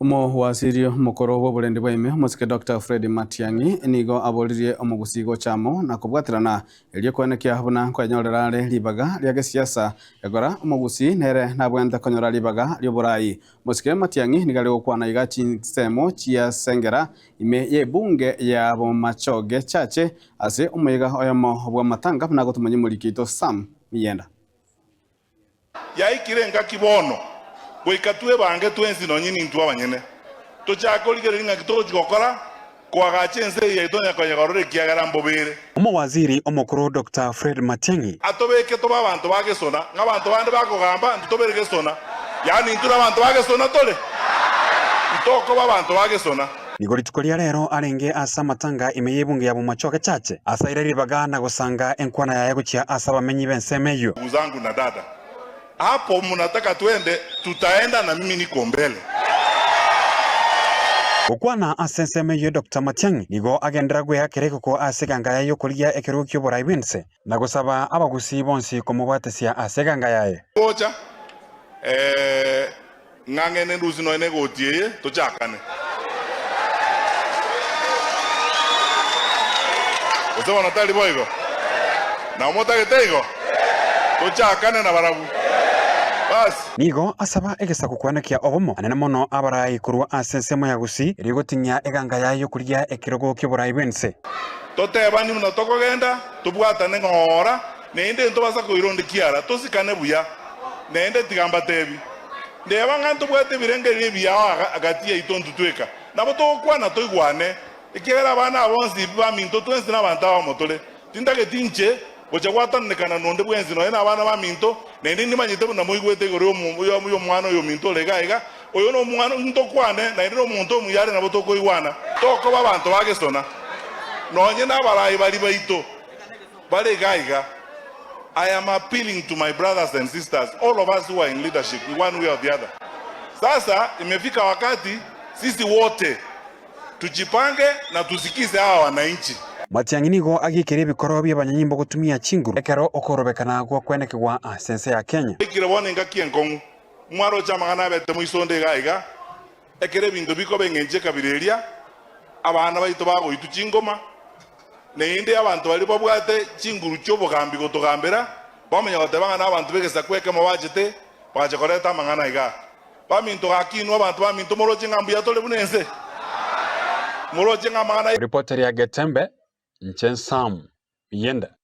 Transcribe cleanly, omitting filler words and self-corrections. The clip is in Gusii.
Omowasiri omokoro bw'oborendi bwa ime, omosike Doctor Fred Matiang'i nigo aboririe omogusii gocha amo na kobwaterana erio koenekia buna nkwenyorera are ribaga ria gesiasa egora omogusii nere nabwenerete konyora ribaga ri'oborai. Omosike Matiang'i nigo are gokwana iga chinsemo chia Sengera ime y'ebunge ya Bomachoge Chache ase omoyega oyomo bw'amatanga buna agotomanya omoriki oito Sam Miyenda. Yaikire engaki bono, goika twebange twensi nonye nintwe abanyene, tochake korigereria ng'aki togochia gokora koagacha ense eye yaito onye konyegorora ekiagera mbobe ere. Omowaziri omokoro Doctor Fred Matiang'i. Atobeke tobe abanto ba gesona, ng'a abanto bande bakogamba intwe tobere gesona, yaani intwe nabanto ba gesona tore? Ntokoba abanto ba gesona. Nigo rituko ria rero arenge ase amatanga ime y'ebunge ya Bomachoge Chache, ase aire ribaga na gosanga enkwana yaye gochia ase abamenyi b'ensemo eyio. Ndugu zangu na dada, hapo mnataka twende, tutaenda na mimi niko mbele. Gokwana ase ensemo eyio Doctor Matiang'i nigo agenderera gweakera ekoko ase eganga yaye y'okorigia ekerogo ki'oborai bw'ense, na gosaba abagusii bonsi komobwatesia ase eganga yaye. Gocha, eh, Ng'ang'e nendusi nonya negoti eye, tochakane. Gose bono tari boigo? Nao motagete igo? Tochakane nabarabwo. Basi. Nigo asaba egesaku koenekia obomo, anene mono abarai korwa ase ensemo ya Gusii, erio goting'ia eganga yaye y'okorigia ekerogo ki'oborai bw'ense. Totebanie buna tokogenda, tobwatane ng'ora, naende ntobasa koira onde kiara, tosikane buya. Naende tiga mbatebi, Ndeba ng'a ntobwate ebirengererio ebiao gati yaito intwe tweka, nabo togokwana toigwane, ekiagera abana aba bonsi baminto twensi nabanto abamo tore. Tintageti inche gocha gwatananekana nonde bwensi nonya nabana baminto, naende nimanyete buna moigwete igoro y'omwana oyo ominto ore iga iga, oyo nomwana ntokwane, naende nomonto omuya are nabo tokoigwana. Tokoba abanto ba gesona, nonye nabarai baria baito bare iga iga. I am appealing to my brothers and sisters, all of us who are in leadership in one way or the other. Sasa imefika wakati sisi wote tujipange na tusikize hawa wananchi. Matiang'i nigo agiikire ebikoro bi'abanyanyimbo gotumia chinguru ekero okorobekana gw'okwenekigwa ase ense ya Kenya. Yaikire bono engaki enkong'u, mwaroche amang'ana abete moisonde iga iga, ekero ebinto bikoba engencho ekabira eria, abana baito bagoitwa chingoma, Naende abanto baria babwate chinguru chi'obogambi gotogambera, bamanya goteba ng'a nabanto b'egesaku ekemo bachete, bagacha koreta amang'ana iga. Baminto gaki inwe abanto baminto moroche ng'a mbuya tore buna ense? Moroche ng'a amang'ana. Ripoti ria Getembe, Inche Sam Miyenda.